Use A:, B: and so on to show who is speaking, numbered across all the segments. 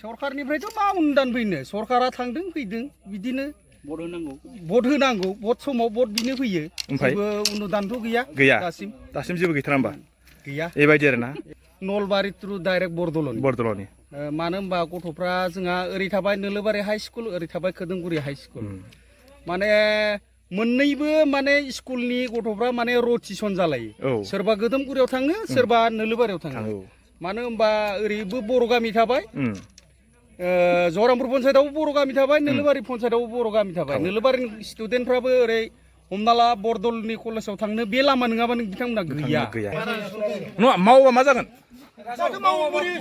A: सरखारनिफ्रायथ' मा अनुदान फैनो सरखारा थांदों फैदों बिदिनो भट होनांगौ भट समाव भट बिनो फैयो जेबो अनुदानथ' गैया
B: दासिम जेबो गैथारा होमबा
A: गैया
B: बेबायदि आरोना
A: नलबारि थ्रु डाइरेक्ट बरदल'नि मानो होनबा गथ'फ्रा जोंहा ओरै थाबाय नोलोबारि हाइ स्कुल ओरै थाबाय खोदोमगुरि हाइ स्कुल माने मोननैबो माने स्कुलनि गथ'फ्रा माने रटिसन जालायो सोरबा खोदोमगुरियाव थाङो सोरबा नोलोबारियाव थाङो मानो होनबा ओरैबो बर' गामि थाबाय जरामपुर पन्सायतआवबो बर' गामि थाबाय नोलोबारि पन्सायतआवबो बर' गामि थाबाय नोलोबारिनि स्टुडेन्टफ्राबो ओरै हमना ला बरदलनि कलेजाव थांनो बे लामा नङाबानो बिथांमोना गैया
B: नङा मावोबा मा जागोन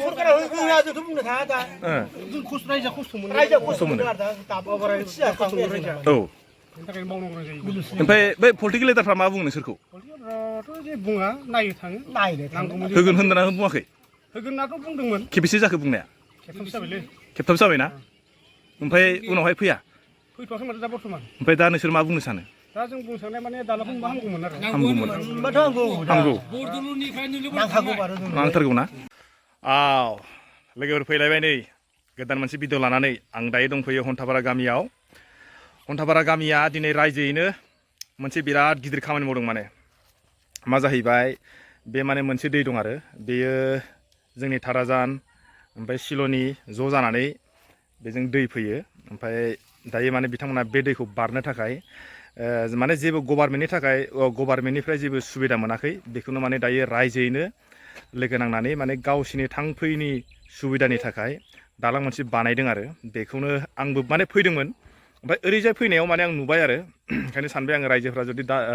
A: सरकारा होआ जोंथ' बुंनो थाङा दा जों रायजोआ खस्थ' मोनो
B: औ ओमफ्राय बै पलिटिकेल लिडारफ्रा मा बुङो नोंसोरखौ
A: बुङा नायनो थाङो
B: होगोन होनदोंना बुङाखै
A: होगोननाथ' बुंदोंमोन
B: खेबेसे जाखो बुंनाया खेबथाम जाबायना ओमफ्राय उनावहाय
A: फैथ'वाखै माथो दा बर्थमान
B: ओमफ्राय दा नोंसोर मा बुंनो सानो
A: दा जों बुंनो साननाय माने दालांखौ हामगौमोन आरो
B: नांथारगौ ना लोगोफोर फैलायबाय नै गोदान मोनसे भिडिअ लानानै आं दायो दंफैयो हन्थापारा गामियाव हन्थापारा गामिया दिनै रायजोयैनो मोनसे बिराद गिदिर खामानि मावदों माने मा जाहैबाय बे माने मोनसे दै दं आरो बेयो जोंनि थाराजान ओमफ्राय सिल'नि ज' जानानै बेजों दै फैयो ओमफ्राय दायो माने बिथांमोना बे दैखौ बारनो थाखाय माने जेबो गभार्नमेन्टनिफ्राय जेबो सुबिदा मोनाखै बेखौनो माने दायो रायजोयैनो लोगो नांनानै माने गावसिनि थांफैनि सुबिदानि थाखाय दालां मोनसे बानायदों आरो बेखौनो आंबो माने फैदोंमोन ओमफ्राय ओरैजाय फैनायाव माने आं नुबाय आरो ओंखायनो सानबाय आङो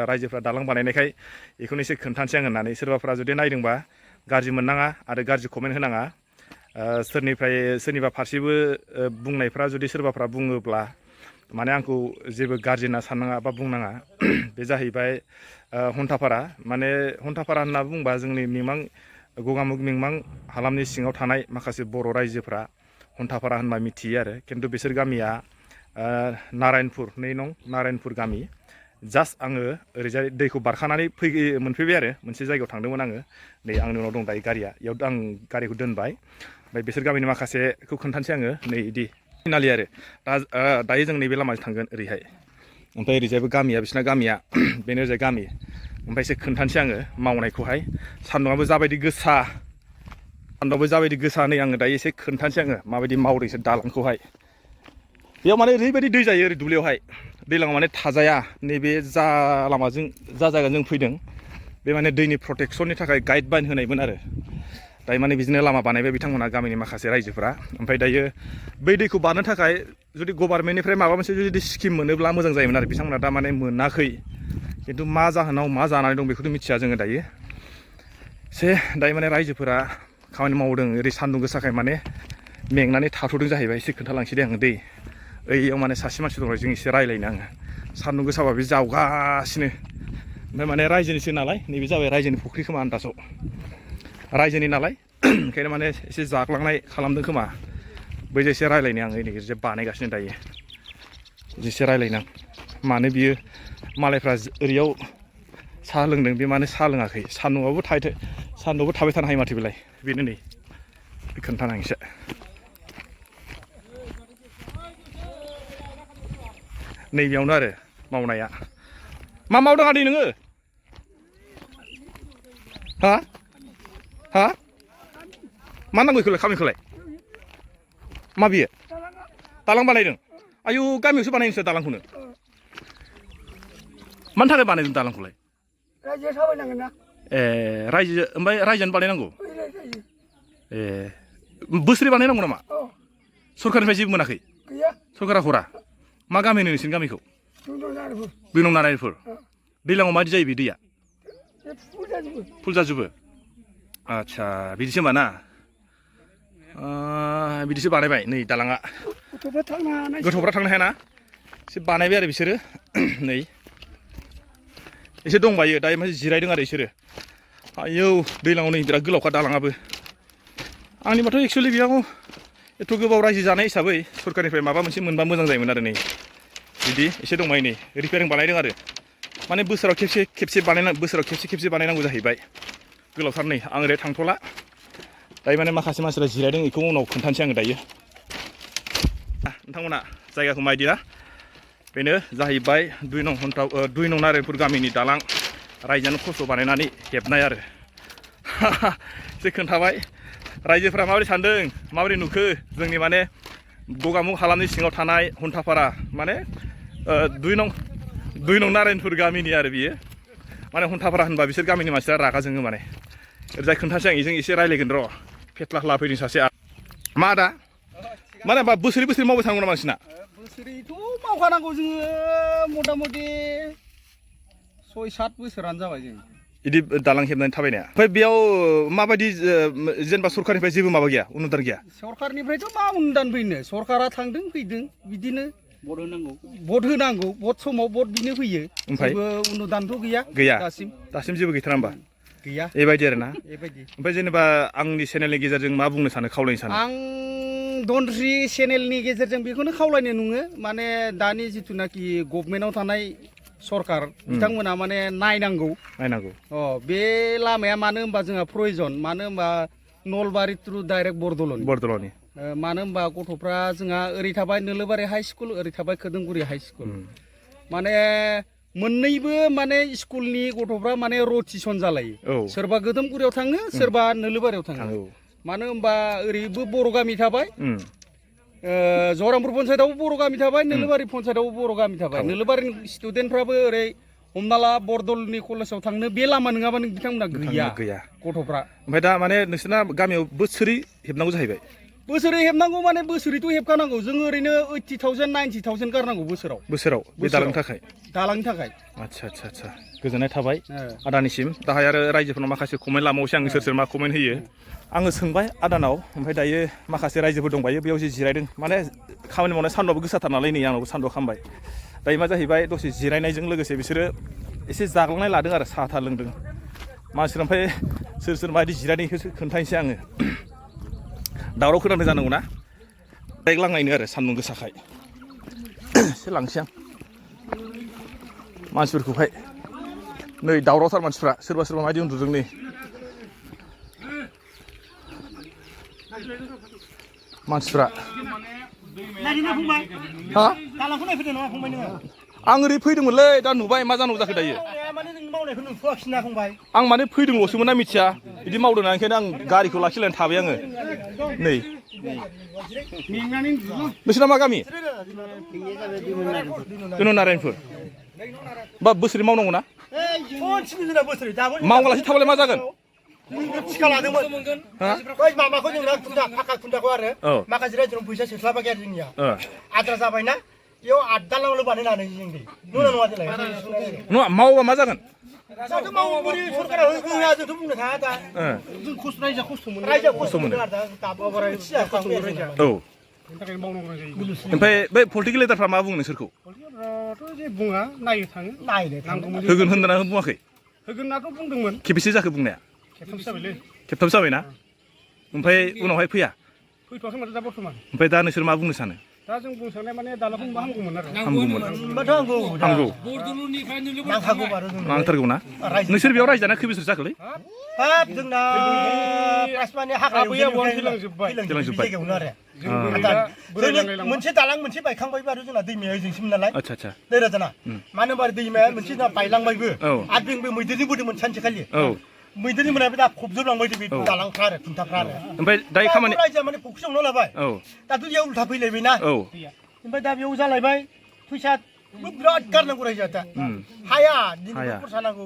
B: रायजोफ्रा दालां बानायनायखाय बेखौनो एसे खोन्थानोसै आं होननानै सोरबाफ्रा जुदि नायदोंबा गाज्रि मोननाङा आरो गाज्रि कमेन्ट होनाङा सोरनिबा फारसेबो बुंनायफ्रा जुदि सोरबाफ्रा बुङोब्ला माने आंखौ जेबो गाज्रि होनना साननाङा बा बुंनाङा बे जाहैबाय हन्थापारा माने हन्थापारा होनना बुंबा जोंनि गगामुग मिमां हालामनि सिङाव थानाय माखासे बर' रायजोफ्रा हन्थापारा होनबा मिथियो आरो खिन्थु बिसोर गामिया नारायणपुर 2 नं नारायणपुर गामि जास्ट आङो ओरैजाय दैखौ बारखानानै मोनफैबाय आरो मोनसे जायगायाव थांदोंमोन आङो नै आंनि उनाव दं दायो गारिया इयाव आं गारिखौ दोनबाय ओमफ्राय बिसोर गामिनि माखासेखौ खोन्थानोसै आङो नै इदि फिनालि आरो दायो जों नैबे लामाजों थांगोन ओरैहाय ओमफ्राय ओरैजायबो गामिया बिसिना गामिया बेनो ओरैजाय गामि ओमफ्राय एसे खोन्थानोसै आङो मावनायखौहाय सान्दुङाबो जाबायदि गोसा नै आङो दायो एसे खोन्थानोसै आङो माबायदि मावदों बिसोर दालांखौहाय बेयाव माने ओरैबायदि दै जायो ओरै दुब्लियावहाय दैज्लाङाव माने थाजाया नैबे जा लामाजों जा जायगाजों फैदों बे माने दैनि प्रटेक्सननि थाखाय गाइडलाइन होनायमोन आरो दायो माने बिदिनो लामा बानायबाय बिथांमोना गामिनि माखासे रायजोफ्रा ओमफ्राय दायो बै दैखौ बारनो थाखाय जुदि गभार्नमेन्टनिफ्राय माबा मोनसे जुदि स्किम मोनोब्ला मोजां जायोमोन आरो बिथांमोना दा माने मोनाखै खिन्थु मा जाहोनाव मा जानानै दं बेखौथ' मिथिया जोङो दायो दायो माने रायजोफोरा खामानि मावदों ओरै सान्दुं गोसाखाय माने मेंनानै थाथ'दों जाहैबाय एसे खोन्थालांसै दे आङो ओइयाव माने सासे मानसि दङ जों एसे रायलायनो आङो सान्दुं गोसाबा बे जावगासिनो ओमफ्राय माने रायजोनिसो नालाय नैबे जाबाय रायजोनि फुख्रि खोमा आन्दासाव रायजोनि नालाय ओंखायनो माने एसे जाग्लांनाय खालामदों खोमा बैजों एसे रायलायनो आङो नै एसे बानायगासिनो दायो एसे रायलायनो मानो बियो मालायफ्रा ओरैयाव साहा लोंदों बे मानो साहा लोङाखै सान्दुंआवबो थाबाय थानो हायो माथो बेलाय बेनो नै खोन्थानो आं एसे नैबेयावनो आरो मावनाया मा मावदों आदै नोङो हा मा नांगौ बेखौलाय खामानिखौलाय मा बियो दालां बानायदों आयु गामियावसो बानायो नोंसोर दालांखौनो मानि थाखाय बानायदों दालांखौलाय
A: रायजोआ साबायनांगोन ना
B: रायजो ओमफ्राय रायजोआनो बानायनांगौ बोसोरै बानायनांगौ नामा सरकारनिफ्राय जेबो मोनाखै सरकारा हरा मा गामि होनो नोंसिनि गामिखौ 2 नं नारायणपुर दैज्लाङाव माबायदि जायो बे दैया फुल जाजोबो आदसा बिदिसो होमबा ना बिदिसो बानायबाय नै दालाङा गथ'फ्रा थांनो हायाना एसे बानायबाय आरो बिसोरो नै एसे दंबायो दायो माने जिरायदों आरो बिसोरो आयौ दैज्लाङाव नै बिराद गोलावखा दालाङाबो आंनिबाथ' एक्सुवेलि बेयाव एथ' गोबाव रायजो जानाय हिसाबै सरकारनिफ्राय माबा मोनसे मोनबा मोजां जायोमोन आरो नै बिदि एसे दंबाय नै रिपेयारिं बानायदों आरो माने बोसोराव खेबसे बानायनांगौ जाहैबाय गोलावथार नै आं ओरै थांथ'ला दायो माने माखासे मानसिफ्रा जिरायदों बेखौ उनाव खोन्थानोसै आङो दायो नोंथांमोना जायगाखौ मायदिना बेनो जाहैबाय 2 नं नारेंपुर गामिनि दालां रायजोआनो खस्थ' बानायनानै हेबनाय आरो एसे खोन्थाबाय रायजोफोरा माबोरै सानदों माबोरै नुखो जोंनि माने गगामुग हालामनि सिङाव थानाय हन्थापारा माने 2 नं नारेंपुर गामिनि आरो बियो माने हन्थापारा होनबा बिसोर गामिनि मानसिफ्रा रागा जोङो माने ओरैजाय खोन्थासै आं इजों एसे रायलायगोन र' फेत्ला लाफैदों सासे मा आदा माने होनबा बोसोरै मावबाय थानांगौ नामा नोंसिना
A: बोसोरैथ' मावखानांगौ जोङो मथा मथि 6-7 बोसोरानो जाबाय जों
B: इदि दालां हेबनानै थाबायनाया ओमफ्राय बेयाव माबायदि जेनेबा सरकारनिफ्राय जेबो माबा गैया अनुदान गैया
A: सरकारनिफ्रायथ' मा अनुदान फैनो सरकारा थांदों फैदों बिदिनो भट होनांगौ भट समाव भट बिनो फैयो जेबो अनुदानथ' गैया दासिम जेबो गैथारा होमबा गैया
B: बेबायदि आरोना
A: बेबायदि
B: ओमफ्राय जेनेबा आंनि चेनेलनि गेजेरजों मा बुंनो सानो खावलायनो सानो
A: आं धनश्री चेनेलनि गेजेरजों बेखौनो खावलायनो नङो माने दानि जिथुनाखि गभर्नमेन्टआव थानाय सरकार बिथांमोना माने नायनांगौ बे लामाया मानो होनबा जोंहा प्रयजन मानो होनबा नलबारि थ्रु डाइरेक्ट बरदल'नि मानो होनबा गथ'फ्रा जोंहा ओरै थाबाय नोलोबारि हाइ स्कुल ओरै थाबाय खोदोमगुरि हाइ स्कुल माने मोननैबो माने स्कुलनि गथ'फ्रा माने रटिसन जालायो सोरबा खोदोमगुरियाव थाङो सोरबा नोलोबारियाव थाङो मानो होनबा ओरैबो बर' गामि थाबाय जरामपुर पन्सायतआवबो बर' गामि थाबाय नोलोबारि पन्सायतआवबो बर' गामि थाबाय नोलोबारिनि स्टुडेन्टफ्राबो ओरै हमना ला बरदलनि कलेजाव थांनो बे लामा नङाबानो बिथांमोना गैया गथ'फ्रा
B: ओमफ्राय दा माने नोंसोरना गामियाव बोसोरै हेबनांगौ जाहैबाय
A: बोसोरै हेबनांगौ माने बोसोरैथ' हेबखानांगौ जों ओरैनो 80,000 90,000 गारनांगौ बोसोराव बे दालांनि थाखाय
B: आच्छा गोजोननाय थाबाय आदानिसिम दाहाय आरो रायजोफोरनाव माखासे कमेन्ट लाबावसै आं सोर मा कमेन्ट होयो आङो सोंबाय आदानाव ओमफ्राय दायो माखासे रायजोफोर दंबायो बेयाव जे जिरायदों माने खामानि मावनाय सान्दुंआबो गोसाथार नालाय नै आंनावबो सान्दुं खामबाय दायो मा जाहैबाय दसे जिरायनायजों लोगोसे बिसोरो एसे जाग्लांनाय लादों आरो साहा था लोंदों मानसिफोरा ओमफ्राय सोर माबायदि जिरायनायखौसो खोन्थानोसै आङो दावराव खोनादों जानांगौ ना लांनायनो आरो सान्दुं गोसाखाय एसे लांसै आं मानसिफोरखौहाय नै दावरावथार मानसिफ्रा सोरबा माबायदि उन्दुदों नै मानसिफ्रा आं ओरै फैदोंमोनलै दा नुबाय मा जानांगौ जाखो दायो आं माने फैदोंल'सोमोन ना मिथिया बिदि मावदों ना ओंखायनो आं गारिखौ लाखिलायनानै थाबाय आङो नै नोंसिना मा गामि नारायणपुर बा बोसोरै मावनांगौ ना मावालासे थाबालाय मा जागोन
C: थिखा लादोंमोन बै माबाखौ जोंना फाखा खुन्दाखौ आरो माखासे रायजोआव फैसा सोस्लाबा गैया जोंनिया आद्रा जाबायना बेयाव 8 दालांल' बानायनानै जों दै नङा देलाय
B: नङा मावोबा मा जागोन
C: जाहाथे मावोबोरै सरकारा होआ जोंथ' बुंनो थाङा दा जों रायजोआ खस्थ' मोनो आरो दा दाबावबारा
B: ओमफ्राय बै पलिटिकेल लिडारफ्रा मा बुङो नोंसोरखौ
C: पलिटिकेलफ्राथ' जे बुङा नायनो थाङो
B: होगोन होनना बुङाखै
C: होगोननाथ' बुंदोंमोन
B: खेबेसे जाखो बुंनाया खेबथाम जाबायना ओमफ्राय उनावहाय
C: फैथ'वाखै माथो दा बर्थमान
B: ओमफ्राय दा नोंसोर मा बुंनो सानो
C: दा जों बुंनो साननाय माने दालांखौ मोनबा हामगौमोन आरो
B: नांथारगौ ना नोंसोर बेयाव रायजाना खै बोसोर जाखोलै
C: जोंना मोनसे दालां मोनसे बायखांबायबो आरो जोंना दैमाया ओजोंसोमोन नालाय दै राजाना मानो होनबा दैमाया मोनसे बायलांबायबो आरो जोंबो मैदेरनि बोदोंमोन सानसेखालि मैदेरनि मोनाबो दा फबजोबलांबाय बे दालांफ्रा आरो खुन्थाफ्रा आरो
B: ओमफ्य दायो खामानि
C: रायजोआ माने फुख्रियावनो लाबाय दाथ' बेयाव उल्था फैलायबायना ओमफ्राय दा बेयाव जालायबाय फैसा बिराद गारनांगौ रायजोआ दा हाया दिनै खरसा नांगौ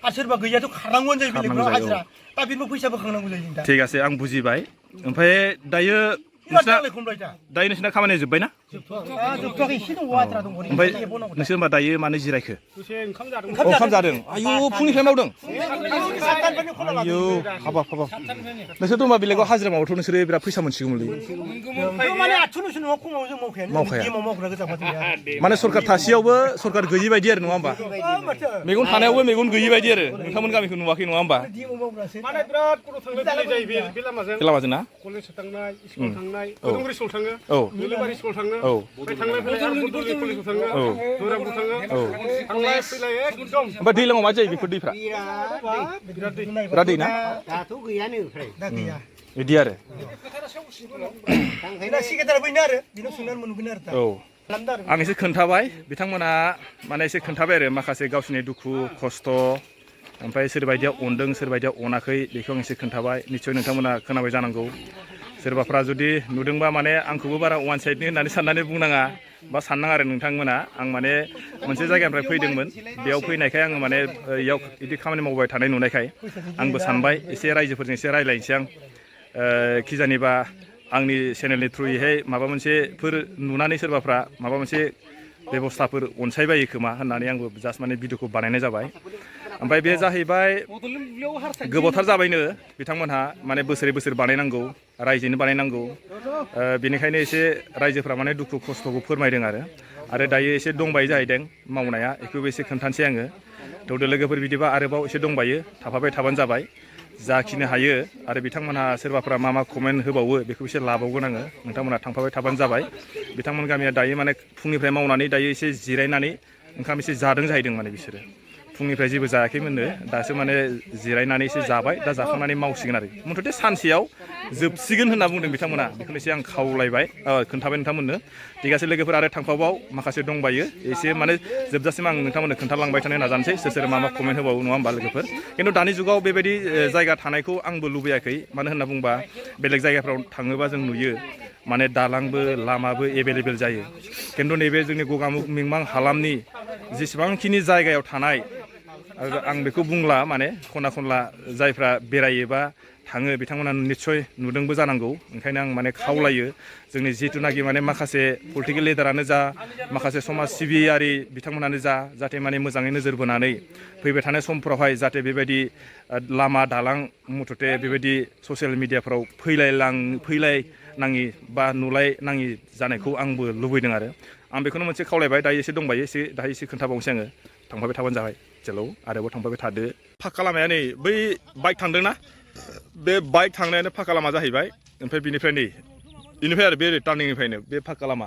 C: आरो सोरबा गैयाथ' खारनांगौआनो जायो बेलेगफ्राव हाजिरा दा बेनिबो फैसा बोखांनांगौ जायो दा
B: ठीक আছে आं बुजिबाय ओमफ्राय दायो नोंसिना खामानिया जोब्बाय ना ओमफ्राय नोंसोर होनबा दायो मानो जिरायखो ओंखाम जादों आयु फुंनिफ्राय मावदों आयु हाबाब नोंसोरथ' होनबा बेलेगाव हाजिरा मावोथ' नोंसोरो बिराद फैसा मोनसिगौमोनलै माने सरकार थासेयावबो सरकार गैयि बायदि आरो नङा होमबा मेगन थानायावबो मेगन गैयि बायदि आरो नोंथांमोन गामिखौ नुवाखै नङा होमबा बे लामाजों ना
C: खोदोमगुरि स्कुल थाङो नोलोबारि स्कुल थाङो थांलाय फैलाय बरदलनि कलेजाव थाङो जरामपुर थाङो थांलाय फैलाय एकदम
B: ओमफ्राय दैलाङाव मा जायो बेफोर दैफ्रा बिराद दै ना
D: दाथ' गैयानो फ्राय
C: दा गैया
B: बिदि आरो
C: थांखायना सिगाथारा बैनो आरो बिनाव सोंनानै मोनगोन आरो
B: औ आं एसे खोन्थाबाय बिथांमोना माने एसे खोन्थाबाय आरो माखासे गावसोरनि दुखु खस्थ' ओमफ्राय सोरबायदिया अनदों सोरबायदिया अनाखै बेखौ आं एसे खोन्थाबाय निस्सय नोंथांमोना खोनाबाय जानांगौ सोरबाफ्रा जुदि नुदोंबा माने आंखौबो बारा वान साइडनि होननानै साननानै बुंनाङा बा साननाङा आरो नोंथांमोना आं माने मोनसे जायगानिफ्राय फैदोंमोन बेयाव फैनायखाय आङो माने इयाव बिदि खामानि मावबाय थानाय नुनायखाय आंबो सानबाय एसे रायजोफोरजों एसे रायज्लायनोसै आं खिजानिबा आंनि चेनेलनि थ्रुयैहाय माबा मोनसेफोर नुनानै सोरबाफ्रा माबा मोनसे बेबस्थाफोर अनसायबायो खोमा होननानै आंबो जास्ट माने भिडिअखौ बानायनाय जाबाय ओमफ्राय बे जाहैबाय गोबावथार जाबायनो बिथांमोनहा माने बोसोरै बोसोर बानायनांगौ रायजोनो बानायनांगौ बेनिखायनो एसे रायजोफ्रा माने दुखु खस्थ'खौ फोरमायदों आरो दायो एसे दंबायो जाहैदों मावनाया बेखौबो एसे खोन्थानोसै आङो थौदो लोगोफोर बिदिबा आरोबाव एसे दंबायो थाफाबाय थाबानो जाबाय जाखिनि हायो आरो बिथांमोनहा सोरबाफ्रा मा कमेन्ट होबावो बेखौ एसे लाबावगोन आङो नोंथांमोनहा थांफाबाय थाबानो जाबाय बिथांमोन गामिया दायो माने फुंनिफ्राय मावनानै दायो एसे जिरायनानै ओंखाम एसे जादों जाहैदों माने बिसोरो फुंनिफ्राय जेबो जायाखैमोननो दासो माने जिरायनानै एसे जाबाय दा जाखांनानै मावसिगोन आरो मथथे सानसेयाव जोबसिगोन होनना बुंदों बिथांमोना बेखौनो एसे आं खावलायबाय खोन्थाबाय नोंथांमोननो थिगासे लोगोफोर आरो थांफाबाव माखासे दंबायो एसे माने जोबजासिम आं नोंथांमोननो खोन्थालांबाय थानो नाजानोसै सोर मा कमेन्ट होबावो नङा होमबा लोगोफोर खिन्थु दानि जुगाव बेबायदि जायगा थानायखौ आंबो लुबैयाखै मानो होनना बुंबा बेलेग जायगाफ्राव थाङोबा जों नुयो माने दालांबो लामाबो एभेलेबेल जायो खिन्थु नैबे जोंनि गगामुग मिमां हालामनि जेसेबांखिनि जायगायाव थानाय आं बेखौ बुंला माने खना खनला जायफ्रा बेरायोबा थाङो बिथांमोना निस्सय नुदोंबो जानांगौ ओंखायनो आं माने खावलायो जोंनि जिथुनाखि माने माखासे पलिटिकेल लिडारानो जा माखासे समाज सिबियारि बिथांमोनानो जा जाहाथे माने मोजाङै नोजोर बोनानै फैबाय थानाय समफ्रावहाय जाहाथे बेबायदि लामा दालां मथथे बेबायदि ससियेल मिडियाफ्राव फैलायनाङि बा नुलायनाङि जानायखौ आंबो लुबैदों आरो आं बेखौनो मोनसे खावलायबाय दायो एसे दंबायो दायो एसे खोन्थाबावनोसै आङो थांफाबाय थाबानो जाबाय हेलौ आरोबाव थांफाबाय थादो फाक्का लामाया नै बै बाइक थांदोंना बे बाइक थांनायानो फाक्का लामा जाहैबाय ओमफ्राय बिनिफ्राय नै बेनिफ्राय आरो बे टार्निंनिफ्रायनो बे फाक्का लामा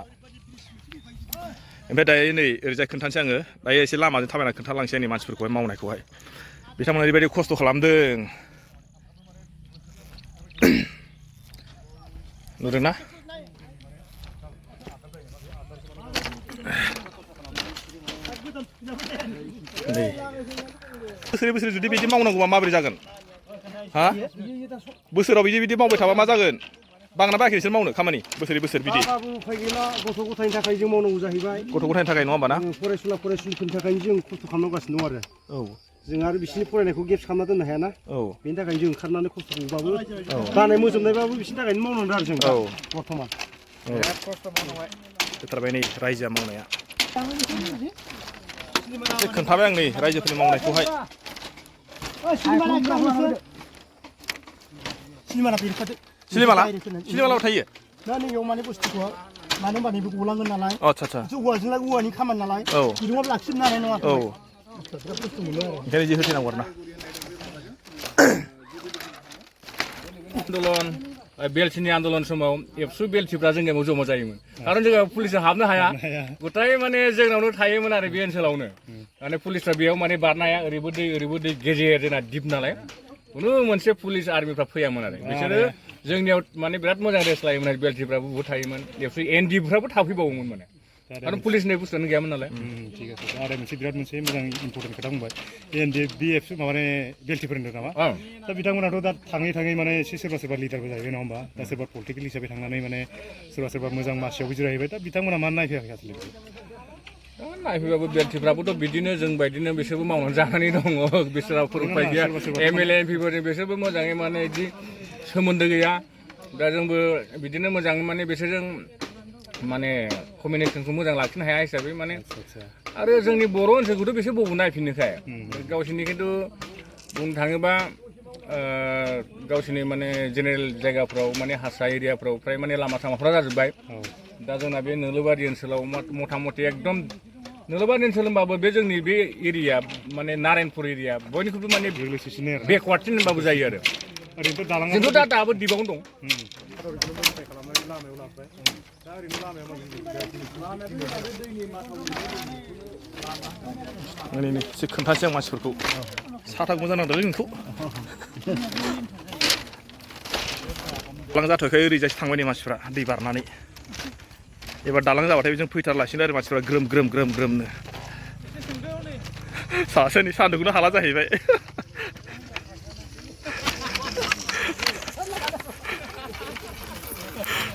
B: ओमफ्राय दायो नै ओरैजाय खोन्थानोसै आङो दायो एसे लामाजों थाबायना खोन्थालांसै आंनि मानसिफोरखौहाय मावनायखौहाय बिथांमोना ओरैबायदि खस्थ' खालामदों नुदोंना बोसोरै बोसोरै जुदि बिदि मावनांगौबा माबोरै जागोन हा बोसोराव बिदि मावबाय थाबा मा जागोन बांना बायाखै नोंसोर मावनो खामानि बोसोरै बोसोर बिदि
C: उफाय गैला गथ' गथायनि थाखाय जों मावनांगौ जाहैबाय
B: गथ' गथायनि थाखाय नङा होमबा ना
C: फरायसुलिफोरनि थाखायनो जों खस्थ' खालामगासिनो दं आरो
B: औ
C: जों आरो बिसोरनि फरायनायखौ गेप्स खालामना दोननो हायाना
B: औ
C: बेनि थाखायनो जों ओंखारनानै खस्थ'खौबाबो बानाय मोजोबनायबाबो बिसोरनि थाखायनो मावनांगौ आरो जों बर्थमान
B: होथारबाय नै रायजोआ मावनाया खोन्थाबाय आं नै रायजोफोरनि मावनायखौहाय सिलिमाला थायो
C: दा नैयाव माने बुस्थुखौ मानो होनबा नैबे गलांगोन नालाय
B: आदसा
C: औवाजोंलाय औवानि खामानि नालाय दिरुङाव लाखिजोबनो हानाय नङा
B: औ ओंखायनो जे होथेनांगौ आरो ना
D: आन्दलन बेलथिनि आन्दलन समाव एबसु बेलथिफ्रा जोंनि गामियाव जमा जायोमोन खारन जोंहा पुलिसा हाबनो हाया गथाय माने जोंनावनो थायोमोन आरो बे ओनसोलावनो माने पुलिसफ्रा बेयाव माने बारनो हाया ओरैबो दै गेजेर जोंना दिप नालाय खुनु मोनसे पुलिस आर्मिफ्रा फैयामोन आरो बिसोरो जोंनियाव माने बिराद मोजां रेस्ट लायोमोन आरो बेलथिफ्राबो बहुत थायोमोन एबसु एनडिफ्राबो थाफैबावोमोन माने खारन पुलिस होननाय बुस्थुआनो गैयामोन नालाय
E: ठीक আছে आरो बिराद मोनसे मोजां इम्पर्टेन्ट खोथा बुंबाय एनडिएफबि माने बेलथिफोर होनदों नामा दा बिथांमोनाथ' दा थाङै माने एसे सोरबा लिडारबो जाहैबाय नङा होमबा दा सोरबा पलिटिकेल हिसाबै थांनानै माने सोरबा मोजां मासियावबो जिरायहैबाय दा बिथांमोना मानो नायफैयाखै आसलि
D: नायफैबाबो बेलथिफ्राबोथ' बिदिनो जों बायदिनो बिसोरबो मावनानै जानानै दङ बिसोराव उफाय गैया एमएलए एमपिफोरजों बिसोरबो मोजाङै माने बिदि सोमोन्दो गैया दा जोंबो बिदिनो मोजाङै माने बिसोरजों माने कमिउनिकेसनखौ मोजां लाखिनो हाया हिसाबै माने आरो जोंनि बर' ओनसोलखौथ' बिसोर बबाव नायफिननोखाय गावसोरनि खिन्थु बुंनो थाङोबा गावसोरनि माने जेनेरेल जायगाफ्राव माने हारसा एरियाफ्राव फ्राय माने लामा सामाफ्रा जाजोब्बाय दा जोंना बे नोलोबारि ओनसोलाव मथा मथि एकदम नोलोबारि ओनसोल होनबाबो बे जोंनि बे एरिया माने नारायणपुर एरिया बयनिख्रुइबो माने बेकवार्डसिन होनबाबो जायो आरो जोंथ' दाबो दिबावनो दं
B: एसे खोन्थासै आं मानसिफोरखौ साथा मोजां नांदोंलै नोंखौ दालां जाथ'खाय ओरैजायसो थांबाय नै मानसिफ्रा दै बारनानै एबार दालां जाबाथाय जों फैथारलासिनो आरो मानसिफ्रा ग्रोम ग्रोम ग्रोम ग्रोमनो सासेनि सान्दुंखौनो हाला जाहैबाय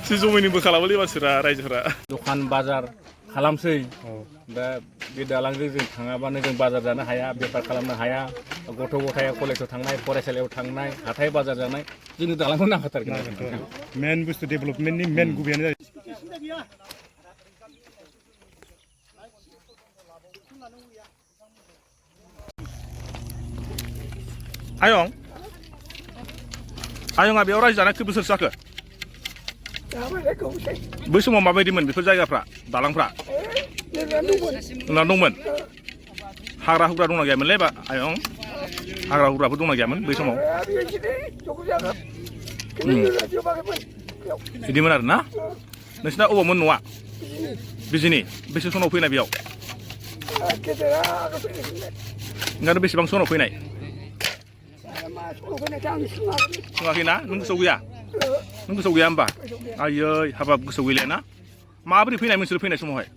B: सि जमिनिबो खालामोलै मानसिफ्रा रायजोफ्रा
D: दखान बाजार खालामसै दा बे दालांजों जों थाङाबानो जों बाजार जानो हाया बेफार खालामनो हाया गथ' गथाया कलेजाव थांनाय फरायसालियाव थांनाय हाथाय बाजार जानाय जोंनो दालांखौ नांखाथारगोन
E: मेन बुस्थु डेभेलपमेन्टनि मेन गुबैयानो जायो
B: आयं आयंआ बेयाव रायजो जानाय खै बोसोरसो जाखो बै समाव माबायदिमोन बेफोर जायगाफ्रा दालांफ्रा नोंना दंमोन हाग्रा हुग्रा दंना गैयामोनलै बा आयं हाग्रा हुग्राफोर दंना गैयामोन बै समाव बिदिमोन आरो ना नोंसिना अबावमोन न'आ बिजिनि बेसे सनाव फैनाय बेयाव ओंखायनो बेसेबां सनाव फैनाय सोङाखैना नों गोसोआव गैया नों गोसोआव गैया होमबा आयै हाबाब गोसोआव गैलाया ना माबोरै फैनाय नोंसोर फैनाय समावहाय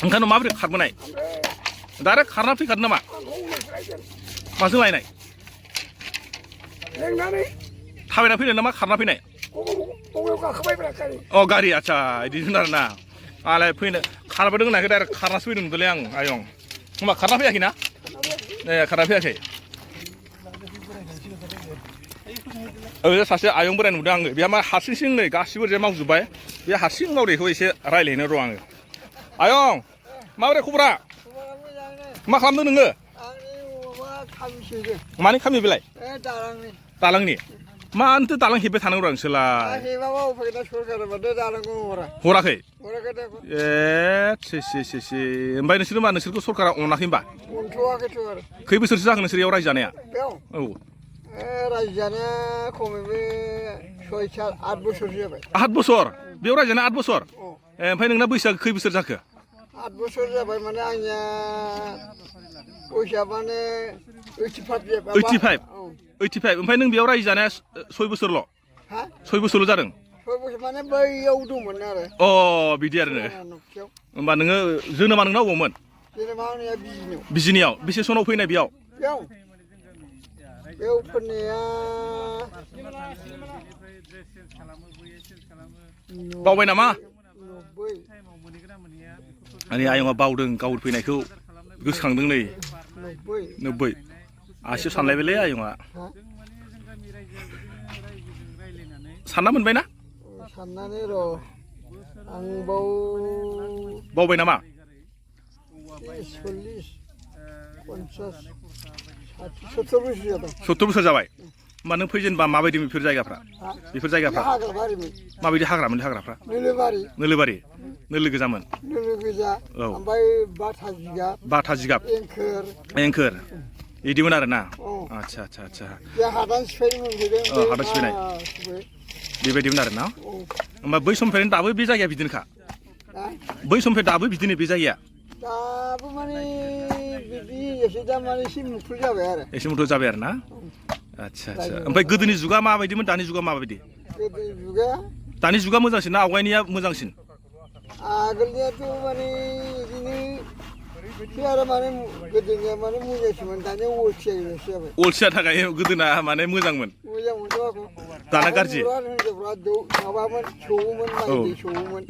B: ओंखायनो माबोरै खारबोनाय डाइरेक्ट खारना फैखादों नामा माजों लायनाय थाबायना फैनाय नामा खारना फैनाय अ गारि आच्छा बिदिनो आरो ना आलाय फैनो खारबोदों होननायखाय डाइरेक्ट खारनासो फैदों नुदोंलै आं आयं होमबा खारना फैयाखै ना ए खारना फैयाखै सासे आयं बोराय नुदों आङो बेहा मा हारसिं नै गासिबो ओरैजाय मावजोब्बाय बे हारसिं मावनायखौ एसे रायलायनो र' आङो आयं माबोरै खबरा मा खालामदों नोङो मानि खामि बेलाय दालांनि मानोथो दालां हेबबाय थानांगौ र' नोंसोरलाय हराखै ए सि ओमफ्राय नोंसोर मा नोंसोरखौ सरकारा अनाखै होनबा खै बोसोरसो जाखो नोंसोर बेयाव रायजो जानाया औ
F: रायजो जानाया खमैबो 6-7-8 बोसोरसो जाबाय
B: 8 बोसोर बेयाव रायजो जानाया 8 बोसोर ओमफ्राय नोंना बैसोआ खै बोसोर जाखो
F: 8 बोसोर जाबाय माने आंनिया बैसोआ माने 85 जाबाय
B: 85 ओमफ्राय नों बेयाव रायजो जानाया 6 बोसोरल' 6 बोसोरल' जादों
F: 6 बोसोर माने बैयाव दंमोन आरो
B: अ बिदि आरो होमबा नोङो जोनोमा नोंना अबावमोन
F: जेनेबा आंनिया
B: बिजिनियाव बेसे सनाव फैनाय बेयाव
F: बेयाव फैनाया
B: बावबाय नामा आंनि आयंआ बावदों गाव फैनायखौ गोसोखांदों नै 90 आसियाव सानलायबायलै आयंआ सानना मोनबाय ना
F: साननानै र' आं
B: बावबाय नामा
F: 40 50 70
B: बोसोर जाबाय होमबा नों फैजेनबा माबायदि बेफोर जायगाफ्रा माबायदि हाग्रामोन हाग्राफ्रा नोलोबारि नोलो गोजामोन
F: ओमफ्राय
B: बाथा जिगाब एंखोर बिदिमोन आरो ना आच्छा
F: हादान
B: सिफायनाय बेबायदिमोन आरो ना होमबा बै समनिफ्रायनो दाबो बे जायगाया बिदिनोखा बै समनिफ्राय दाबो बिदिनो बे जायगाया
F: दाबो माने बिदि एसे दा माने एसे मुखुल जाबाय आरो
B: ना आच्छा ओमफ्राय गोदोनि जुगा माबायदिमोन दानि जुगा माबायदि दानि जुगा मोजांसिन ना आवगायनिया मोजांसिन
F: आगोलनियाथ' माने बिदिनो आरो माने गोदोनिया माने मोजांसिनमोन दानिया
B: अलसिया थाखाय गोदोना माने मोजांमोन दाना गाज्रि
F: माबामोन सौवोमोन माइ दै सौवोमोन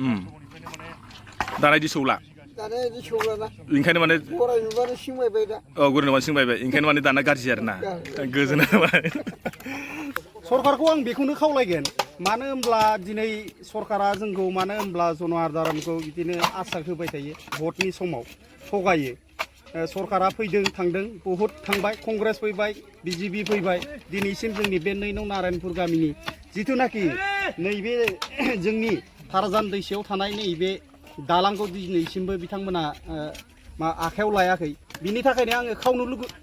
B: दाना इदि सौला ओंखायनो माने
F: गराय नुबानो सिंबायबाय दा
B: गराय नुबानो सिंबायबाय ओंखायनो माने दाना गाज्रि आरो ना गोजोना
A: सरकारखौ आं बेखौनो खावलायगोन मानो होनब्ला दिनै सरकारा जोंखौ मानो होनब्ला जन आदारखौ बिदिनो आसा होबाय थायो भटनि समाव थगायो सरकारा फैदों थांदों बहुद थांबाय कंग्रेस फैबाय बिजेपि फैबाय दिनैसिम जोंनि बे 2 नं नारायणपुर गामिनि जिथुनाखि नैबे जोंनि थाराजान दैसायाव थानाय नैबे दालांखौ दिनैसिमबो बिथांमोना आखायाव लायाखै बिनि थाखायनो आङो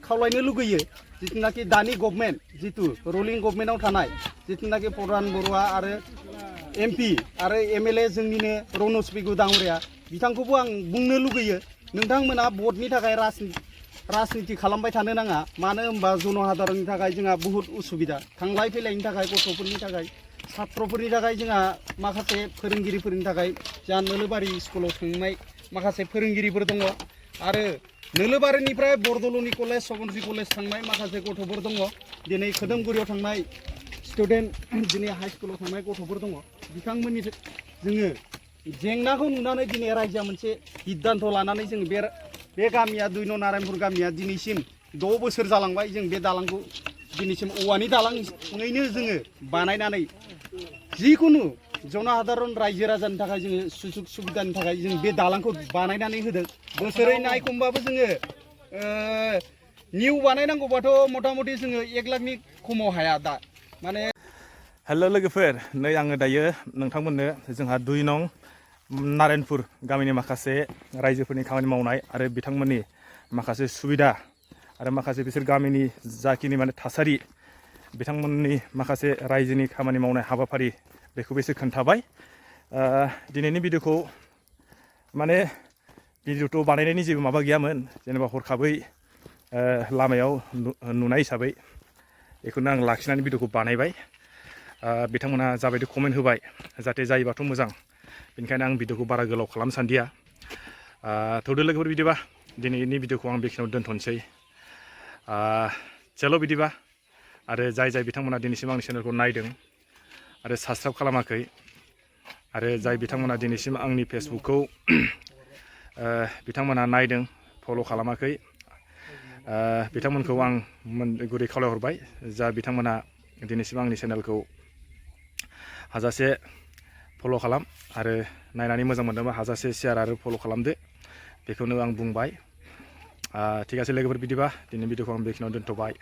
A: खावलायनो लुगैयो जिथुनाखि दानि गभर्नमेन्ट जितु रुलिं गभर्नमेन्टआव थानाय जिथुनाखि प्रधान बरुवा आरो एमपि आरो एमएलए जोंनिनो रनज पेगु दाङरिया बिथांखौबो आं बुंनो लुगैयो नोंथांमोना भटनि थाखाय राजनिति खालामबाय थानो नाङा मानो होनबा जनसाधारननि थाखाय जोंहा बुहुत उसुबिदा थांलाय फैलायनि थाखाय गथ'फोरनि थाखाय छात्रफोरनि थाखाय जोंहा माखासे फोरोंगिरिफोरनि थाखाय जोंहा नोलोबारि स्कुलाव थांनाय माखासे फोरोंगिरिफोर दङ आरो नोलोबारिनिफ्राय बरदल'नि कलेज सगनस्रि कलेज थांनाय माखासे गथ'फोर दङ दिनै खोदोमगुरियाव थांनाय स्टुडेन्ट दिनै हाई स्कुलाव थांनाय गथ'फोर दङ बिथांमोननि जोङो जेंनाखौ नुनानै दिनै रायजोआ मोनसे सिद्धान्त लानानै जों बे गामिया 2 नं नारायणपुर गामिया दिनैसिम 6 बोसोर जालांबाय जों बे दालांखौ दिनैसिम औवानि दालाङैनो जोङो बानायनानै जिकुनु जनसाधारन रायजो राजानि थाखाय जोङो सुजुग सुबिदानि थाखाय जों बे दालांखौ बानायनानै होदों बोसोरै नायखमबाबो जोङो निउ बानायनांगौबाथ' मथा-मथि जोङो 1 लाखनि खमाव हाया दा माने
B: हेल' लोगोफोर नै आङो दायो नोंथांमोननो जोंहा 2 नं नारायणपुर गामिनि माखासे रायजोफोरनि खामानि मावनाय आरो बिथांमोननि माखासे सुबिदा आरो माखासे बिसोर गामिनि जाखिनि माने थासारि बिथांमोननि माखासे रायजोनि खामानि मावनाय हाबाफारि बेखौबो एसे खोन्थाबाय दिनैनि भिडिअखौ माने भिडिअ' बानायनायनि जेबो माबा गैयामोन जेनेबा हरखाबै लामायाव नुनाय हिसाबै बेखौनो आं लाखिनानै भिडिअ'खौ बानायबाय बिथांमोना जाबायदि कमेन्ट होबाय जाहाथे जायोबाथ' मोजां बेनिखायनो आं भिडिअ'खौ बारा गोलाव खालामनो सानदिया थौदो लोगोफोर बिदिबा दिनैनि भिडिअ'खौ आं बेखिनियाव दोनथ'नोसै चलो बिदिबा आरो जाय बिथांमोना दिनैसिम आंनि चेनेलखौ नायदों आरो साबस्क्राइब खालामाखै आरो जाय बिथांमोना दिनैसिम आंनि फेसबुकखौ बिथांमोना नायदों फल' खालामाखै बिथांमोनखौ आं गुरै खावलायहरबाय जा बिथांमोना दिनैसिम आंनि चेनेलखौ हाजासे फल' खालाम आरो नायनानै मोजां मोनदोंबा हाजासे शेयार आरो फल' खालामदो बेखौनो आं बुंबाय थिग আছে लोगोफोर बिदिबा दिनैनि भिडिअ'खौ आं बेखिनियाव दोनथ'बाय